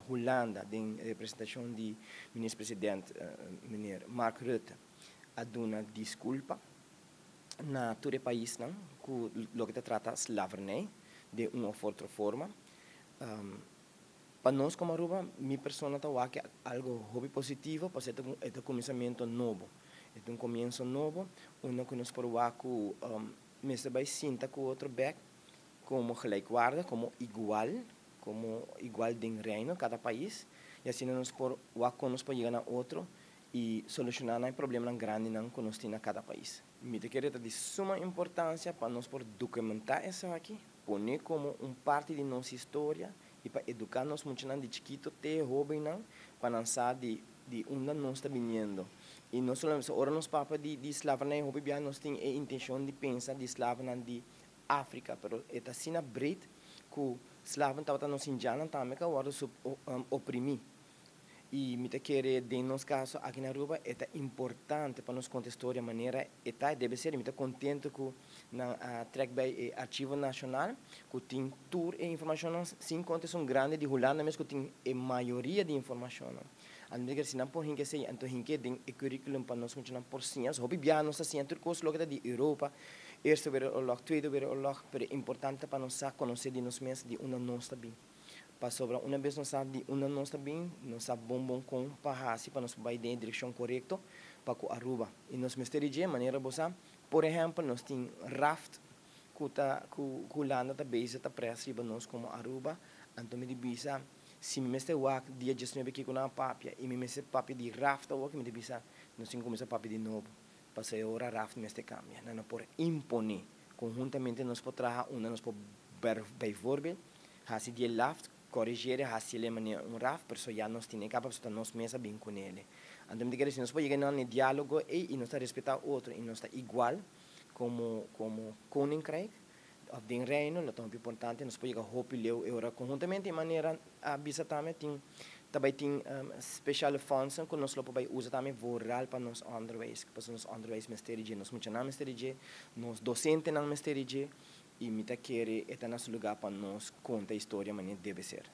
Hulanda den representashon di minister-president meneer Mark Rutte a duna diskulpa na tur e paisnan ku loke ta trata slavernij den un of otro forma. Pa nos komo Aruba, mi persona ta wak algo hopi positivo pasobra e ta kuminsamentu nobo. E ta un komienso nobo unda ku nos por wak ku mester bai sinta ku otro bek komo gelijkwaardig, komo igual, komo igual den Reino, kada pais, i asina nos por wak kon nos por yega na otro i solushoná nan e problemanan grandinan ku nos tin na kada pais. Mi ta kere ta di suma importansia pa nos por dokumentá esaki, pone komo un parti di nos historia i pa eduká nos muchanan di chikito te hóbennan pa nan sa di di unda nos ta biniendo. I no solamente ora nos papia di di slavernij hopi bia nos tin e intenshon di pensa di slavennan di Afrika, pero e ta asina breed ku slaven tabata nos indiannan tambe ku a wòrdu sub oprimí. I mi ta kere den nos kaso aki na Aruba e ta importante pa nos konta e storia manera e ta, e debe ser. I mi ta kontento ku nan a trèk bai e Archivo Nashonal ku tin tur e informashonnan sin konta esun grandi di Hulanda mes ku tin e mayoria di informashonnan. Anto mi ta kere si nan por hinka esei anto hink'é den e curriculum pa nos muchanan por siña. Hopi biaha nos ta siña tur kos loke ta di Europa, Eerste Wereldoorlog, Tweede Wereldoorlog, pero e importante ta pa nos sa konosé di nos mes di unda nos ta bin. Pasobra una bes nos sa di unda nos ta bin, nos sa bon bon kon pa hasi pa nos por bai den e direkshon korekto pa ku Aruba. I nos mester di dje, manera bo sa, por ehèmpel nos tin raft ku ta ku Hulanda ta bezig ta près riba nos komo Aruba, anto mi di bisa si mi mester wak dia diesnuebe kiko nan a papia i mi mester papia di raft awor mi di bisa nos tin kuminsá papia di nobo pasobra e ora raft mester kambia. Nan no por imponé, konhuntamente nos por traha unda nos por bijvoorbeeld Hasi di e laft, corrigeer e hasi el manera un raf, pero so ya nos tine caba pasobra ta nos mes a bin cu nele. Anto mi ta kere si nos por yega na e dialogo ey y nos ta respeta otro y nos ta igual como como koninkrijk of den reino lo ta hopi importante, nos por yega hopi leu e ora conhuntamente y manera a bisa tambe tin ta bay tin speciale fondsen cu nos lo por bay usa tambe vooral pa nos onderwijs, pasobra nos onderwijs mester di dje, nos muchanan mester di dje, nos docentenan mester di dje. I mi ta kere e ta na su lugá pa nos konta historia manera debe ser.